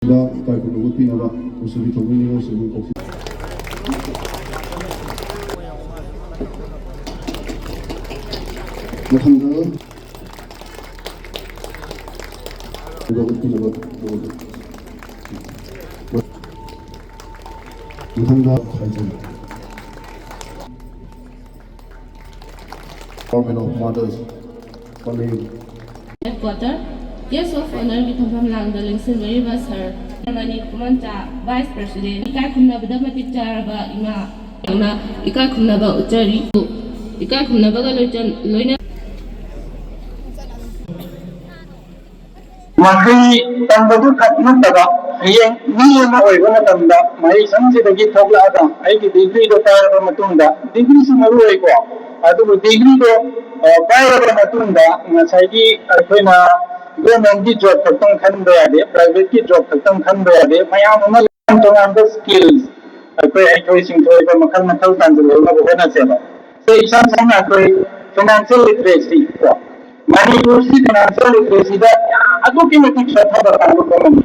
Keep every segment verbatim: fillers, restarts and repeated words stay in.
ꯏꯀꯥꯏ ꯈꯨꯝꯅꯕ ꯄꯤꯅꯕ ꯃꯨꯁꯨꯕꯤ ꯊꯧꯃꯤ ꯅꯤꯉꯣꯜꯁꯤꯡꯕꯨ ꯀꯧꯁꯤ꯫ ꯃꯊꯪꯗ ꯃꯊꯪꯗ ꯍꯥꯏꯖꯔꯤ꯫ Department of Mothers, Pale. Headquarter, Guest of Honourꯒꯤ ꯐꯝꯐꯝ ꯂꯥꯡꯗ ꯂꯦꯡꯁꯤꯟꯕꯤꯔꯤꯕ ꯁꯥꯔ ꯃꯅꯤ ꯈꯨꯃꯟꯆꯥ, Vice President, ꯏꯀꯥꯏ ꯈꯨꯝꯅꯕꯗ ꯃꯇꯤꯛ ꯆꯥꯔꯕ ꯏꯃꯥ, ꯏꯀꯥꯏ ꯈꯨꯝꯅꯕ ꯎꯠꯆꯔꯤ꯫ ꯏꯀꯥꯏ ꯈꯨꯝꯅꯕꯒ ꯂꯣꯏꯆꯟ-, ꯂꯣꯏꯅ ꯃꯍꯩ ꯇꯝꯕꯗꯨ ꯈꯛ ꯅꯠꯇꯕ, ꯍꯌꯦꯡ ꯃꯤ ꯑꯃ ꯑꯣꯏꯕ ꯃꯇꯝꯗ ꯃꯍꯩꯁꯪꯁꯤꯗꯒꯤ ꯊꯣꯛꯂꯛꯑꯒ ꯑꯩꯒꯤ ꯗꯤꯒ꯭ꯔꯤꯗꯣ ꯄꯥꯏꯔꯕ ꯃꯇꯨꯡꯗ, ꯗꯤꯒ꯭ꯔꯤꯁꯨ ꯃꯔꯨ ꯑꯣꯏꯀꯣ, ꯑꯗꯨꯕꯨ ꯗꯤꯒ꯭ꯔꯤꯗꯣ, ꯑ, ꯄꯥꯏꯔꯕ ꯃꯇꯨꯡꯗ ꯉꯁꯥꯏꯒꯤ ꯑꯩꯈꯣꯏꯅ ꯒꯣꯔꯃꯦꯟꯒꯤ ꯖꯣꯕ ꯈꯛꯇꯪ ꯈꯟꯕ ꯌꯥꯗꯦ, ꯄ꯭ꯔꯥꯏꯚꯦꯠꯀꯤ ꯖꯣꯕ ꯈꯛꯇꯪ ꯈꯟꯕ ꯌꯥꯗꯦ, ꯃꯌꯥꯝ ꯑꯃ ꯇꯣꯉꯥꯟ ꯇꯣꯉꯥꯟꯕ ꯁ꯭ꯀꯤꯜꯁ ꯑꯩꯈꯣꯏ ꯍꯩꯊꯣꯏ ꯁꯤꯡꯊꯣꯏꯕ ꯃꯈꯜ ꯃꯈꯜ ꯇꯥꯟꯁꯤꯜꯍꯧꯅꯕ ꯍꯣꯠꯅꯁꯦꯕ꯫ ꯁꯦ, ꯏꯁꯝ ꯁꯝꯅ ꯑꯩꯈꯣꯏ ꯐꯥꯏꯅꯥꯟꯁꯤꯌꯦꯜ ꯂꯤꯇꯔꯦꯁꯤ ꯀꯣ, ꯃꯅꯤꯄꯨꯔꯁꯤ ꯐꯥꯏꯅꯥꯟꯁꯤꯌꯦꯜ ꯂꯤꯇꯔꯦꯁꯤꯗ ꯑꯗꯨꯛꯀꯤ ꯃꯇꯤꯛ ꯁꯣꯠꯊꯕ ꯀꯥꯡꯂꯨꯞ ꯑꯃꯅꯤ꯫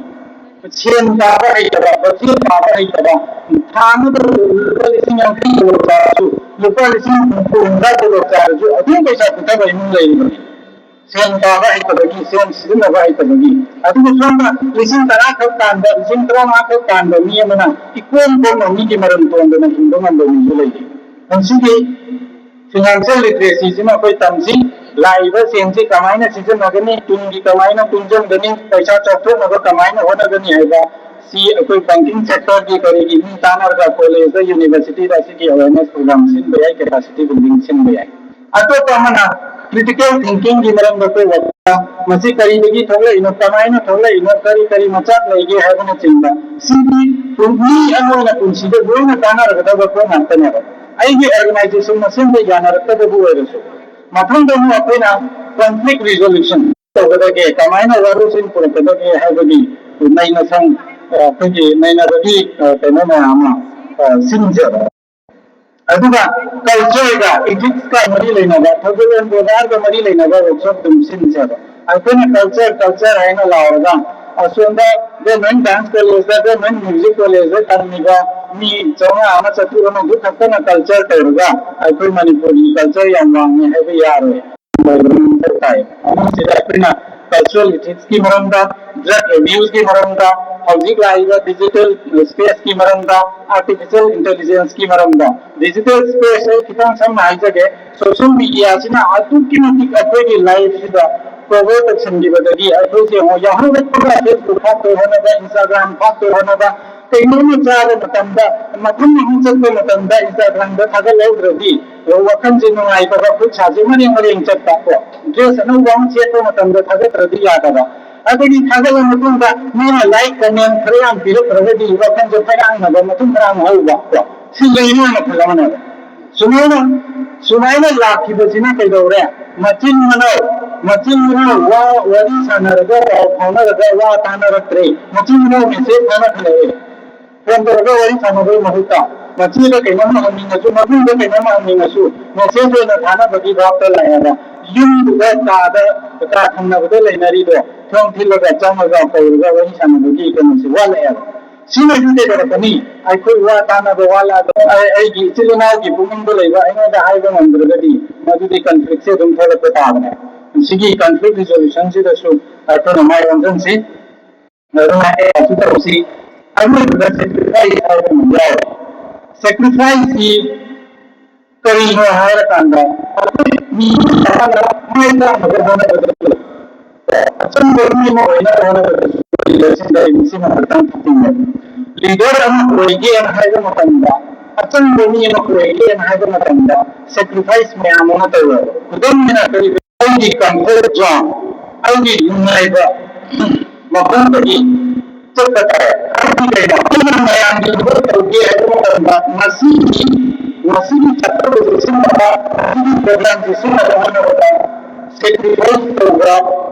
ꯁꯦꯟ ꯄꯥꯕ ꯍꯩꯇꯕ, ꯕꯖꯦꯠ ꯄꯥꯕ ꯍꯩꯇꯕ, ꯊꯥ ꯑꯃꯗ ꯂꯨꯄꯥ ꯂꯤꯁꯤꯡ ꯌꯥꯡꯈꯩ ꯇꯣꯂꯣꯞ ꯆꯥꯔꯁꯨ, ꯂꯨꯄꯥ ꯂꯤꯁꯤꯡ ꯍꯨꯝꯐꯨ ꯍꯨꯝꯗ꯭ꯔꯥ ꯇꯣꯂꯣꯞ ꯆꯥꯔꯁꯨ ꯑꯗꯨꯝ ꯄꯩꯁꯥ ꯄꯨꯊꯕ ꯏꯃꯨꯡ ꯂꯩꯔꯤꯕꯅꯤ꯫ ꯁꯦꯟ ꯄꯥꯕ ꯍꯩꯇꯕꯒꯤ, ꯁꯦꯟ ꯁꯤꯖꯤꯟꯅꯕ ꯍꯩꯇꯕꯒꯤ꯫ ꯑꯗꯨꯒ ꯁꯣꯝꯗ ꯂꯤꯁꯤꯡ ꯇꯔꯥ ꯈꯛ ꯇꯥꯟꯕ, ꯂꯤꯁꯤꯡ ꯇꯔꯥꯃꯉꯥ ꯈꯛ ꯇꯥꯟꯕ ꯃꯤ ꯑꯃꯅ ꯏꯀꯣꯟ ꯀꯣꯟꯅ ꯃꯤꯒꯤ ꯃꯔꯟ ꯇꯣꯟꯗꯅ ꯍꯤꯡꯕ ꯉꯝꯕ ꯃꯤꯁꯨ ꯂꯩꯔꯤ꯫ ꯃꯁꯤꯒꯤ ꯐꯥꯏꯅꯥꯟꯁꯤꯌꯦꯜ ꯂꯤꯇꯔꯦꯁꯤꯁꯤꯃ ꯑꯩꯈꯣꯏ ꯇꯝꯁꯤ꯫ ꯂꯥꯛꯏꯕ ꯁꯦꯟꯁꯤ ꯀꯃꯥꯏꯅ ꯁꯤꯖꯤꯟꯅꯒꯅꯤ, ꯇꯨꯡꯒꯤ ꯀꯃꯥꯏꯅ ꯇꯨꯡꯁꯤꯟꯒꯅꯤ, ꯄꯩꯁꯥ ꯆꯥꯎꯊꯣꯛꯅꯕ ꯀꯃꯥꯏꯅ ꯍꯣꯠꯅꯒꯅꯤ ꯍꯥꯏꯕ ꯁꯤ ꯑꯩꯈꯣꯏ ꯕꯦꯡꯀꯤꯡ ꯁꯦꯛꯇꯔꯒꯤ ꯀꯔꯤꯒꯤ ꯃꯤ ꯇꯥꯟꯅꯔꯒ ꯀꯣꯂꯦꯖꯇ, ꯌꯨꯅꯤꯚꯔꯁꯤꯇꯤꯗ ꯑꯁꯤꯒꯤ ꯑꯋꯦꯔꯅꯦꯁ ꯄ꯭ꯔꯣꯒ꯭ꯔꯥꯝ ꯁꯤꯟꯕ ꯌꯥꯏ, ꯀꯦꯄꯥꯁꯤꯇꯤ ꯕꯤꯜꯗꯤꯡ ꯁꯤꯟꯕ ꯌꯥꯏ꯫ ꯑꯇꯣꯞꯄ ꯑꯃꯅ ꯀ꯭ꯔꯤꯇꯤꯀꯦꯜ ꯊꯤꯡꯀꯤꯡꯒꯤ ꯃꯔꯝꯗ ꯑꯩꯈꯣꯏ ꯋꯥꯈꯜ, ꯃꯁꯤ ꯀꯔꯤꯗꯒꯤ ꯊꯣꯛꯂꯛꯏꯅꯣ, ꯀꯃꯥꯏꯅ ꯊꯣꯛꯂꯛꯏꯅꯣ, ꯀꯔꯤ ꯀꯔꯤ ꯃꯆꯥꯛ ꯂꯩꯒꯦ ꯍꯥꯏꯕꯅꯆꯤꯡꯕ, ꯁꯤꯗꯤ ꯃꯤ ꯑꯃ ꯑꯣꯏꯅ ꯄꯨꯟꯁꯤꯗ ꯂꯣꯏꯅ ꯀꯥꯟꯅꯔꯒꯗꯕ ꯄꯣꯠ ꯉꯥꯛꯇꯅꯦꯕ꯫ ꯑꯩꯒꯤ ꯑꯣꯔꯒꯅꯥꯏꯖꯦꯁꯟ ꯃꯁꯦꯟꯗ ꯌꯥꯅꯔꯛꯇꯕꯕꯨ ꯑꯣꯏꯔꯁꯨ, ꯃꯊꯪꯗ ꯑꯃꯨꯛ ꯑꯩꯈꯣꯏꯅ ꯀꯟꯐ꯭ꯂꯤꯛ ꯔꯤꯖꯣꯂꯨꯁꯟ ꯇꯧꯒꯗꯒꯦ, ꯀꯃꯥꯏꯅ ꯋꯥꯔꯣꯏꯁꯤꯟ ꯄꯨꯔꯛꯀꯗꯒꯦ ꯍꯥꯏꯕꯒꯤ ꯅꯩꯅꯁꯪ, ꯑ, ꯑꯩꯈꯣꯏꯒꯤ ꯅꯩꯅꯕꯒꯤ, ꯑ, ꯀꯩꯅꯣ ꯃꯌꯥꯝ ꯑꯃ, ꯑ, ꯁꯤꯟꯖꯕ꯫ ꯑꯗꯨꯒ ꯀꯜꯆꯔꯒ ꯏꯊꯤꯛꯁꯀ ꯃꯔꯤ ꯂꯩꯅꯕ, ꯊꯧꯒꯜꯂꯣꯟ ꯕꯦꯕꯥꯔꯒ ꯃꯔꯤ ꯂꯩꯅꯕ ꯋꯥꯔꯛꯁꯣꯞ ꯑꯗꯨꯝ ꯁꯤꯟꯁꯦꯕ꯫ ꯑꯩꯈꯣꯏꯅ ꯀꯜꯆꯔ, ꯀꯜꯆꯔ ꯍꯥꯏꯅ ꯂꯥꯎꯔꯒ ꯑꯁꯣꯝꯗ ꯒꯣꯔꯃꯦꯟ ꯗꯥꯟꯁ ꯀꯣꯂꯦꯖꯇ, ꯒꯣꯔꯃꯦꯟ ꯃ꯭ꯌꯨꯖꯤꯛ ꯀꯣꯂꯦꯖꯇ ꯇꯝꯃꯤꯕ ꯃꯤ ꯆꯥꯝꯃꯉꯥ ꯑꯃ ꯆꯥꯇ꯭ꯔꯨꯛ ꯑꯃꯗꯨ ꯈꯛꯇꯅ ꯀꯜꯆꯔ ꯇꯧꯔꯒ ꯑꯩꯈꯣꯏ ꯃꯅꯤꯄꯨꯔꯒꯤ ꯀꯜꯆꯔ ꯌꯥꯝ ꯋꯥꯡꯉꯦ ꯍꯥꯏꯕ ꯌꯥꯔꯣꯏ꯫ ꯃꯊꯧ ꯇꯥꯏ꯫ ꯑꯍꯨꯝꯁꯤꯗ ꯑꯩꯈꯣꯏꯅ ꯀꯜꯆꯔꯦꯜ ꯏꯊꯤꯛꯁꯀꯤ ꯃꯔꯝꯗ, ꯗ꯭ꯔꯒ ꯑꯦꯕ꯭ꯌꯨꯁꯀꯤ ꯃꯔꯝꯗ, ꯍꯧꯖꯤꯛ ꯂꯥꯛꯏꯕ ꯗꯤꯖꯤꯇꯦꯜ ꯁ꯭ꯄꯦꯁꯀꯤ ꯃꯔꯝꯗ, ꯑꯥꯔꯇꯤꯐꯤꯁꯤꯌꯦꯜ ꯏꯟꯇꯦꯂꯤꯖꯦꯟꯁꯀꯤ ꯃꯔꯝꯗ꯫ ꯗꯤꯖꯤꯇꯦꯜ ꯁ꯭ꯄꯦꯁ ꯑꯩ ꯈꯤꯇꯪ ꯁꯝꯅ ꯍꯥꯏꯖꯒꯦ, ꯁꯣꯁꯤꯌꯦꯜ ꯃꯤꯗꯤꯌꯥꯁꯤꯅ ꯑꯗꯨꯛꯀꯤ ꯃꯇꯤꯛ ꯑꯩꯈꯣꯏꯒꯤ ꯂꯥꯏꯐꯁꯤꯗ ꯀꯣꯚꯔ ꯇꯧꯁꯤꯟꯈꯤꯕꯗꯒꯤ ꯑꯩꯈꯣꯏꯁꯦ ꯌꯦꯡꯉꯣ, ꯌꯥꯍꯧꯔꯛꯄꯒ ꯐꯦꯁꯕꯨꯛ ꯐꯥꯛꯇꯣꯏ ꯍꯣꯠꯅꯕ, ꯏꯟꯁꯇꯥꯒ꯭ꯔꯥꯝ ꯐꯥꯛꯇꯣꯏ ꯍꯣꯠꯅꯕ, ꯀꯩꯅꯣꯝꯃ ꯆꯥꯕ ꯃꯇꯝꯗ, ꯃꯐꯝ ꯑꯃ ꯆꯠꯄ ꯃꯇꯝꯗ ꯏꯟꯁꯇꯥꯒ꯭ꯔꯥꯝꯗ ꯊꯥꯒꯠꯍꯧꯗ꯭ꯔꯗꯤ ꯋꯥꯈꯜꯁꯦ ꯅꯨꯡꯉꯥꯏꯇꯕ, ꯈꯨꯠ ꯁꯥꯁꯦ ꯃꯔꯦꯡ ꯃꯔꯦꯡ ꯆꯠꯄ ꯀꯣ, ꯗ꯭ꯔꯦꯁ ꯑꯅꯧꯕ ꯑꯃ ꯁꯦꯠꯄ ꯃꯇꯝꯗ ꯊꯥꯒꯠꯇ꯭ꯔꯗꯤ ꯌꯥꯗꯕ꯫ ꯑꯗꯒꯤ ꯊꯥꯒꯠꯂ ꯃꯇꯨꯡꯗ ꯃꯤꯅ ꯂꯥꯏꯛ, ꯀꯃꯦꯟ ꯈꯔ ꯌꯥꯝ ꯄꯤꯔꯛꯇ꯭ꯔꯒꯗꯤ ꯋꯥꯈꯜꯁꯦ ꯐꯩꯔꯥꯡꯅꯕ, ꯃꯊꯨꯝ ꯃꯔꯥꯡ ꯍꯧꯕ ꯀꯣ, ꯁꯤ ꯂꯩꯅꯥꯅ ꯈꯜꯂꯝꯃꯅꯦꯕ꯫ ꯁꯨꯃꯥꯏꯅ, ꯁꯨꯃꯥꯏꯅ ꯂꯥꯛꯈꯤꯕꯁꯤꯅ ꯀꯩꯗꯧꯔꯦ? ꯃꯆꯤꯟ ꯃꯅꯥꯎ, ꯃꯆꯤꯟ ꯃꯅꯥꯎ ꯋꯥ ꯋꯥꯔꯤ ꯁꯥꯟꯅꯔꯒ, ꯄꯥꯎ ꯐꯥꯎꯅꯔꯒ ꯋꯥ ꯇꯥꯅꯔꯛꯇ꯭ꯔꯦ꯫ ꯃꯆꯤꯟ ꯃꯅꯥꯎ ꯃꯦꯁꯦꯖ ꯊꯥꯅꯈꯠꯂꯛꯑꯦ꯫ ꯐꯣꯟ ꯇꯧꯔꯒ ꯋꯥꯔꯤ ꯁꯥꯟꯅꯕꯒꯤ ꯃꯍꯨꯠꯇ ꯃꯆꯦꯗ ꯀꯩꯅꯣꯝꯃ ꯍꯪꯅꯤꯡꯉꯁꯨ, ꯃꯕꯨꯡꯗ ꯀꯩꯅꯣꯝꯃ ꯍꯪꯅꯤꯡꯉꯁꯨ, ꯃꯦꯁꯦꯖ ꯑꯣꯏꯅ ꯊꯥꯅꯕꯒꯤ ꯚꯥꯕꯇ ꯂꯥꯛꯑꯦꯕ꯫ ꯌꯨꯝꯗꯨꯗ, ꯀꯥꯗ, ꯀꯥ ꯊꯪꯅꯕꯗ ꯂꯩꯅꯔꯤꯗꯣ ꯊꯣꯡ ꯊꯤꯜꯂꯒ ꯆꯪꯉꯒ ꯀꯧꯔꯒ ꯋꯥꯔꯤ ꯁꯥꯟꯅꯕꯒꯤ ꯀꯩꯅꯣꯁꯦ ꯋꯥꯠꯂꯛꯑꯦꯕ꯫ ꯁꯤꯅꯁꯨ ꯀꯩꯗꯧꯔꯛꯀꯅꯤ? ꯑꯩꯈꯣꯏ ꯋꯥ ꯇꯥꯅꯕ ꯋꯥꯠꯂꯛꯑꯒ ꯑꯩ-, ꯑꯩꯒꯤ ꯏꯆꯤꯜ ꯏꯅꯥꯎꯒꯤ ꯄꯨꯛꯅꯤꯡꯗ ꯂꯩꯕ ꯑꯩꯉꯣꯟꯗ ꯍꯥꯏꯕ ꯉꯝꯗ꯭ꯔꯒꯗꯤ ꯃꯗꯨꯗꯤ ꯀꯟꯐ꯭ꯂꯤꯛꯁꯦ ꯑꯗꯨꯝ ꯊꯣꯛꯂꯛꯄ ꯇꯥꯕꯅꯦ꯫ ꯁꯤꯒꯤ ꯀꯟꯐ꯭ꯂꯤꯛ ꯔꯤꯖꯣꯂꯨꯁꯟꯁꯤꯗꯁꯨ ꯑꯩꯈꯣꯏꯅ ꯃꯥꯏ ꯑꯣꯟꯁꯤꯟꯁꯤ꯫ ꯑꯗꯨꯅ ꯑꯩ ꯑꯁꯤ ꯇꯧꯁꯤ꯫ ꯑꯔꯣꯏꯕꯗ ꯁꯦꯀ꯭ꯔꯤꯐꯥꯏꯁ ꯍꯥꯏꯕ ꯑꯃ ꯌꯥꯎꯔꯦ꯫ ꯁꯦꯀ꯭ꯔꯤꯐꯥꯏꯁꯁꯤ ꯀꯔꯤꯅꯣ ꯍꯥꯏꯔꯀꯥꯟꯗ ꯑꯩꯈꯣꯏ ꯃꯤ ꯑꯃꯅ ꯃꯥꯏ ꯄꯥꯛꯅꯕ ꯍꯣꯠꯅꯕꯗꯁꯨ, ꯑꯆꯨꯝꯕ ꯃꯤ ꯑꯃ ꯑꯣꯏꯅꯕ ꯍꯣꯠꯅꯕꯗꯁꯨ ꯂꯤꯗꯔꯁꯤꯡꯗ ꯑꯩ ꯃꯁꯤꯃ ꯈꯛꯇꯪ ꯈꯪꯅꯤꯡꯉꯦ꯫ ꯂꯤꯗꯔ ꯑꯃ ꯑꯣꯏꯒꯦꯅ ꯍꯥꯏꯕ ꯃꯇꯝꯗ, ꯑꯆꯨꯝꯕ ꯃꯤ ꯑꯃ ꯑꯣꯏꯒꯦꯅ ꯍꯥꯏꯕ ꯃꯇꯝꯗ ꯁꯦꯀ꯭ꯔꯤꯐꯥꯏꯁ ꯃꯌꯥꯝ ꯑꯃ ꯇꯧꯋꯦꯕ꯫ ꯈꯨꯗꯝ ꯑꯣꯏꯅ ꯀꯔꯤ? ꯑꯩꯒꯤ ꯀꯝꯐꯣꯔꯠ ꯖꯣꯟ, ꯑꯩꯒꯤ ꯅꯨꯡꯉꯥꯏꯕ ꯃꯐꯝꯗꯒꯤ ꯆꯠꯄ ꯇꯥꯏ꯫ ꯍꯥꯏꯕꯗꯤ ꯀꯩꯅꯣ? ꯑꯩꯅ ꯃꯌꯥꯝꯒꯤ ꯊꯕꯛ ꯇꯧꯒꯦ ꯍꯥꯏꯕ ꯃꯇꯝꯗ ꯉꯁꯤꯒꯤ, ꯉꯁꯤꯒꯤ ꯆꯠꯄꯗ ꯁꯤꯖꯤꯟꯅꯕ, ꯉꯁꯤꯒꯤ ꯄ꯭ꯔꯣꯒ꯭ꯔꯥꯝꯁꯦ ꯁꯤꯖꯤꯟꯅꯕ ꯍꯣꯠꯅꯕꯗ ꯁꯦꯀ꯭ꯔꯤꯐꯥꯏꯁ ꯇꯧꯕ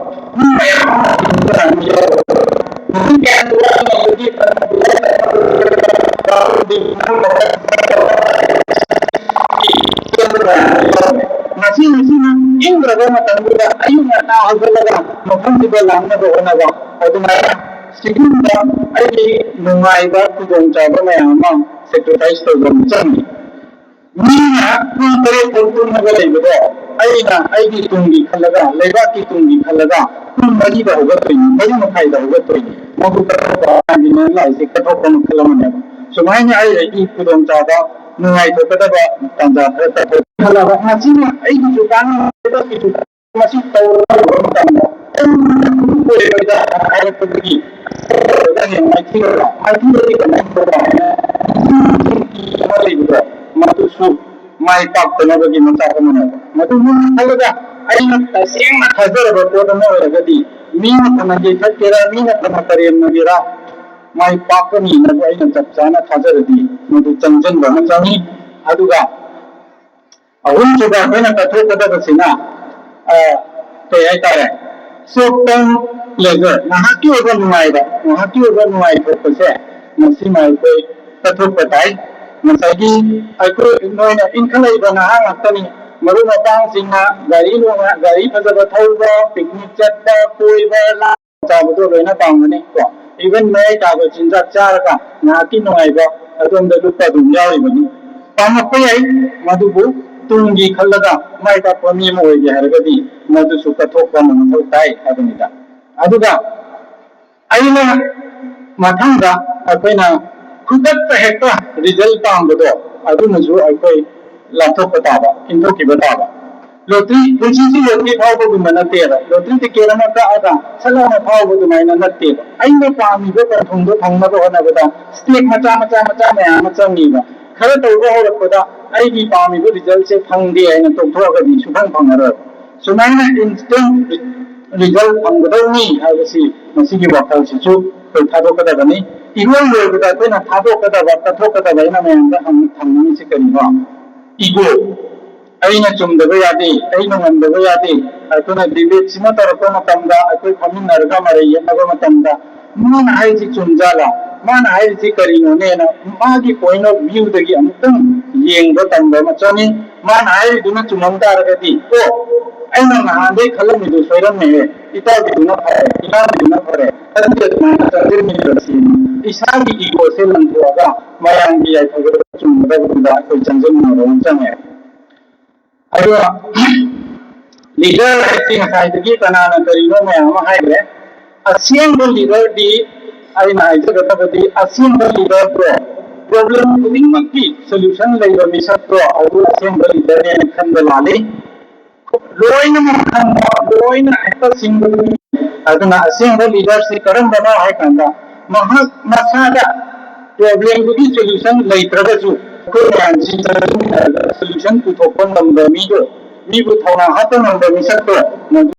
ꯃꯤ ꯃꯌꯥꯝ ꯑꯃ ꯍꯤꯡꯕ ꯌꯥꯎꯔꯦ꯫ ꯅꯨꯃꯤꯠ ꯀꯌꯥꯅꯤ ꯋꯥꯠꯂꯤꯉꯩꯗꯒꯤ ꯉꯁꯤ ꯉꯁꯤꯅ ꯏꯪꯗ꯭ꯔꯕ ꯃꯇꯝꯗꯨꯗ ꯑꯌꯨꯛ ꯉꯟꯇꯥ ꯍꯧꯒꯠꯂꯒ ꯃꯐꯝꯗꯨꯗ ꯂꯥꯛꯅꯕ ꯍꯣꯠꯅꯕ, ꯑꯗꯨꯃꯥꯏꯅ ꯁꯤꯒꯨꯝꯕ ꯑꯩꯒꯤ ꯅꯨꯡꯉꯥꯏꯕ ꯈꯨꯗꯣꯡꯆꯥꯕ ꯃꯌꯥꯝ ꯑꯃ sacrifice ꯇꯧꯕ ꯑꯃ ꯆꯪꯉꯤ꯫ ꯃꯤꯅ ꯄꯨꯡ ꯇꯔꯦꯠ ꯐꯥꯎ ꯇꯨꯝꯃꯒ ꯂꯩꯕꯗꯣ ꯑꯩꯅ ꯑꯩꯒꯤ ꯇꯨꯡꯒꯤ ꯈꯜꯂꯒ, ꯂꯩꯕꯥꯛꯀꯤ ꯇꯨꯡꯒꯤ ꯈꯜꯂꯒ ꯄꯨꯡ ꯃꯔꯤꯗ ꯍꯧꯒꯠꯇꯣꯏꯅꯤ, ꯃꯔꯤ ꯃꯈꯥꯏꯗ ꯍꯧꯒꯠꯇꯣꯏꯅꯤ꯫ ꯃꯗꯨ ꯀꯠꯊꯣꯛꯄ ꯍꯥꯏꯕꯗꯤ ꯂꯥꯏꯁꯦ ꯀꯠꯊꯣꯛꯄ ꯃꯈꯜ ꯑꯃꯅꯦꯕ꯫ ꯁꯨꯃꯥꯏꯅ ꯑꯩ ꯑꯩꯒꯤ ꯈꯨꯗꯣꯡꯆꯥꯕ, ꯅꯨꯡꯉꯥꯏꯊꯣꯛꯀꯗꯕ ꯇꯥꯟꯖꯥ ꯈꯔ ꯀꯠꯊꯣꯛ ꯈꯜꯂꯒ ꯃꯁꯤꯅ ꯑꯩꯒꯤꯁꯨ ꯀꯥꯟꯅꯕ, ꯂꯩꯕꯥꯛꯀꯤꯁꯨ ꯃꯁꯤ ꯇꯧꯔꯕ ꯃꯇꯝꯗ ꯑꯣꯏꯔꯣꯏꯗ ꯍꯥꯏꯔꯛꯄꯗꯒꯤ ꯃꯥꯏꯊꯤꯔꯣꯏꯗ, ꯃꯥꯏꯊꯤꯔꯣꯏꯗꯤ ꯀꯃꯥꯏꯅ ꯇꯧꯕ ꯍꯥꯏꯅ ꯑꯃ ꯂꯩꯕꯗꯣ, ꯃꯗꯨꯁꯨ ꯃꯥꯏ ꯄꯥꯛꯇꯅꯕꯒꯤ ꯃꯆꯥꯛ ꯑꯃꯅꯦꯕ꯫ ꯃꯗꯨ ꯃꯨꯟꯅ ꯈꯜꯂꯒ ꯑꯩꯅ ꯇꯁꯦꯡꯅ ꯊꯥꯖꯔꯕ ꯄꯣꯠ ꯑꯃ ꯑꯣꯏꯔꯒꯗꯤ ꯃꯤꯅ ꯐꯅ ꯌꯩꯊꯠꯀꯦꯔꯥ, ꯃꯤꯅ ꯐꯅ ꯀꯔꯦꯝꯅꯒꯦꯔꯥ, ꯃꯥꯏ ꯄꯥꯛꯀꯅꯤꯅꯕꯨ ꯑꯩꯅ ꯆꯞ ꯆꯥꯅ ꯊꯥꯖꯔꯗꯤ ꯃꯗꯨ ꯆꯪꯁꯤꯟꯕ ꯑꯃ ꯆꯪꯉꯤ꯫ ꯑꯗꯨꯒ ꯑꯍꯨꯝꯁꯨꯕ ꯑꯩꯈꯣꯏꯅ ꯀꯠꯊꯣꯛꯀꯗꯕꯁꯤꯅ, ꯑ, ꯀꯩ ꯍꯥꯏꯇꯥꯔꯦ, short term pleasure, ꯉꯥꯏꯍꯥꯛꯀꯤ ꯑꯣꯏꯕ ꯅꯨꯡꯉꯥꯏꯕ, ꯉꯥꯏꯍꯥꯛꯀꯤ ꯑꯣꯏꯕ ꯅꯨꯡꯉꯥꯏꯊꯣꯛꯄꯁꯦ ꯃꯁꯤꯃ ꯑꯩꯈꯣꯏ ꯀꯠꯊꯣꯛꯄ ꯇꯥꯏ꯫ ꯉꯁꯥꯏꯒꯤ ꯑꯩꯈꯣꯏ ꯅꯣꯏꯅ ꯏꯟꯈꯠꯂꯛꯏꯕ ꯅꯍꯥ ꯉꯥꯛꯇꯅꯤ, ꯃꯔꯨꯞ ꯃꯄꯥꯡꯁꯤꯡꯅ ꯒꯥꯔꯤ ꯅꯨꯡꯉꯥꯏ-, ꯒꯥꯔꯤ ꯐꯖꯕ ꯊꯧꯕ, picnic ꯆꯠꯄ, ꯀꯣꯏꯕ, ꯂꯥꯡꯕ, ꯆꯥꯕꯗꯣ ꯂꯣꯏꯅ ꯄꯥꯝꯒꯅꯤ ꯀꯣ꯫ Even ꯃꯌꯥꯏ ꯀꯥꯕ ꯆꯤꯟꯖꯥꯛ ꯆꯥꯔꯒ ꯉꯥꯏꯍꯥꯛꯀꯤ ꯅꯨꯡꯉꯥꯏꯕ ꯑꯗꯣꯝꯗ ꯂꯨꯞꯄ ꯑꯗꯨꯝ ꯌꯥꯎꯔꯤꯕꯅꯤ꯫ ꯄꯥꯝꯂꯛꯄ ꯌꯥꯏ, ꯃꯗꯨꯕꯨ ꯇꯨꯡꯒꯤ ꯈꯜꯂꯒ ꯃꯥꯏ ꯄꯥꯛꯄ ꯃꯤ ꯑꯃ ꯑꯣꯏꯒꯦ ꯍꯥꯏꯔꯒꯗꯤ ꯃꯗꯨꯁꯨ ꯀꯠꯊꯣꯛꯄ ꯑꯃ ꯃꯊꯧ ꯇꯥꯏ ꯍꯥꯏꯕꯅꯤꯗ꯫ ꯑꯗꯨꯒ ꯑꯩꯅ ꯃꯊꯪꯗ ꯑꯩꯈꯣꯏꯅ ꯈꯨꯗꯛꯇ ꯍꯦꯛꯇ result ꯄꯥꯝꯕꯗꯣ, ꯑꯗꯨꯅꯁꯨ ꯑꯩꯈꯣꯏ ꯂꯥꯞꯊꯣꯛꯄ ꯇꯥꯕ, ꯏꯟꯊꯣꯛꯈꯤꯕ ꯇꯥꯕ꯫ Lottery, ꯄꯨꯟꯁꯤꯁꯤ lottery ꯐꯥꯎꯕꯒꯨꯝꯕ ꯅꯠꯇꯦꯕ꯫ Lottery ticket ꯑꯃ ꯀꯛꯑꯒ ꯁꯠ ꯂꯥꯎꯅ ꯐꯥꯎꯕ ꯑꯗꯨꯃꯥꯏꯅ ꯅꯠꯇꯦꯕ꯫ ꯑꯩꯅ ꯄꯥꯝꯃꯤꯕ ꯄꯟꯊꯨꯡꯗꯣ ꯐꯪꯅꯕ ꯍꯣꯠꯅꯕꯗ step ꯃꯆꯥ ꯃꯆꯥ ꯃꯆꯥ ꯃꯌꯥꯝ ꯑꯃ ꯆꯪꯉꯤꯕ꯫ ꯈꯔ ꯇꯧꯕ ꯍꯧꯔꯛꯄꯗ ꯑꯩꯒꯤ ꯄꯥꯝꯃꯤꯕ resultꯁꯦ ꯐꯪꯗꯦ ꯍꯥꯏꯅ ꯇꯣꯛꯊꯣꯛꯑꯒꯗꯤ ꯁꯨꯐꯪ ꯐꯪꯉꯔꯣꯏ꯫ ꯁꯨꯃꯥꯏꯅ instant result ꯐꯪꯒꯗꯧꯅꯤ ꯍꯥꯏꯕꯁꯤ ꯃꯁꯤꯒꯤ ꯋꯥꯈꯜꯁꯤꯁꯨ ꯑꯩꯈꯣꯏ ꯊꯥꯗꯣꯛꯀꯗꯕꯅꯤ꯫ ꯏꯔꯣꯏ ꯂꯣꯏꯕꯗ ꯑꯩꯈꯣꯏꯅ ꯊꯥꯗꯣꯛꯀꯗꯕ, ꯀꯠꯊꯣꯛꯀꯗꯕ ꯑꯩꯅ ꯃꯌꯥꯝꯗ ꯍꯪ-, ꯊꯝꯅꯤꯡꯉꯤꯁꯤ ꯀꯔꯤꯅꯣ? Ego꯫ ꯑꯩꯅ ꯆꯨꯝꯗꯕ ꯌꯥꯗꯦ, ꯑꯩꯅ ꯉꯝꯗꯕ ꯌꯥꯗꯦ꯫ ꯑꯩꯈꯣꯏꯅ debateꯁꯤꯃ ꯇꯧꯔꯛꯄ ꯃꯇꯝꯗ, ꯑꯩꯈꯣꯏ ꯐꯝꯃꯤꯟꯅꯔꯒ ꯃꯔꯩ ꯌꯦꯠꯅꯕ ꯃꯇꯝꯗ, ꯃꯥꯅ ꯍꯥꯏꯔꯤꯁꯤ ꯆꯨꯝꯖꯥꯠꯂꯥ, ꯃꯥꯅ ꯍꯥꯏꯔꯤꯁꯤ ꯀꯔꯤꯅꯣꯅꯦꯅ ꯃꯥꯒꯤ point of viewꯗꯒꯤ ꯑꯃꯨꯛꯇꯪ ꯌꯦꯡꯕ ꯇꯝꯕ ꯑꯃ ꯆꯪꯉꯤ꯫ ꯃꯥꯅ ꯍꯥꯏꯔꯤꯗꯨꯅ ꯆꯨꯝꯃꯝ ꯇꯥꯔꯒꯗꯤ, ꯑꯣ, ꯑꯩꯅ ꯅꯍꯥꯟꯗꯩ ꯈꯜꯂꯝꯃꯤꯗꯨ ꯁꯣꯏꯔꯝꯃꯦꯍꯦ, ꯏꯇꯥꯎꯒꯤꯗꯨꯅ ꯐꯔꯦ, ꯏꯅꯥꯎꯒꯤꯗꯨꯅ ꯐꯔꯦ, ꯑꯗꯨꯗꯤ ꯑꯗꯨꯃꯥꯏꯅ ꯆꯠꯂꯤꯃꯤꯗꯣ ꯁꯤꯅꯤ꯫ ꯏꯁꯥꯒꯤ ꯏꯒꯣꯁꯦ ꯂꯪꯊꯣꯛꯑꯒ ꯃꯌꯥꯝꯒꯤ ꯌꯥꯏꯐꯕꯗ ꯆꯨꯝꯒꯗꯕꯗꯨꯗ ꯑꯩꯈꯣꯏ ꯆꯪꯁꯤꯟꯅꯕ ꯑꯃ ꯆꯪꯉꯦ꯫ ꯑꯗꯣ ꯂꯤꯗꯔ ꯍꯥꯏꯁꯤ ꯉꯁꯥꯏꯗꯒꯤ ꯀꯅꯥꯅ ꯀꯔꯤꯅꯣ ꯃꯌꯥꯝ ꯑꯃ ꯍꯥꯏꯈ꯭ꯔꯦ꯫ ꯑꯁꯦꯡꯕ ꯂꯤꯗꯔꯗꯤ, ꯑꯩꯅ ꯍꯥꯏꯖꯒꯗꯕꯗꯤ, ꯑꯁꯦꯡꯕ ꯂꯤꯗꯔꯗꯣ, ꯄ꯭ꯔꯣꯕ꯭ꯂꯦꯝ ꯈꯨꯗꯤꯡꯃꯛꯀꯤ ꯁꯣꯂꯨꯁꯟ ꯂꯩꯕ ꯃꯤꯁꯛꯇꯣ ꯑꯗꯨ ꯑꯁꯦꯡꯕ ꯂꯤꯗꯔꯅꯦꯅ ꯈꯟꯕ ꯂꯥꯜꯂꯤ꯫ ꯂꯣꯏꯅꯃꯛ ꯈꯪꯕ, ꯂꯣꯏꯅ ꯍꯦꯛꯇ ꯁꯤꯡꯕ ꯃꯤ꯫ ꯑꯗꯨꯅ ꯑꯁꯦꯡꯕ ꯂꯤꯗꯔꯁꯤ ꯀꯔꯝꯕꯅꯣ ꯍꯥꯏ ꯀꯥꯟꯗ, ꯃꯍꯥꯛ ꯃꯁꯥꯗ ꯄ꯭ꯔꯣꯕ꯭ꯂꯦꯝꯗꯨꯒꯤ ꯁꯣꯂꯨꯁꯟ ꯂꯩꯇ꯭ꯔꯒꯁꯨ ꯑꯩꯈꯣꯏ ꯃꯌꯥꯝꯁꯤ ꯆꯠꯃꯤꯟꯅꯔꯒ ꯁꯣꯂꯨꯁꯟ ꯄꯨꯊꯣꯛꯄ ꯉꯝꯕ ꯃꯤꯗꯣ, ꯃꯤꯕꯨ ꯊꯧꯅꯥ ꯍꯥꯞꯄ ꯉꯝꯕ ꯃꯤꯁꯛꯇꯣ, ꯃꯗꯨ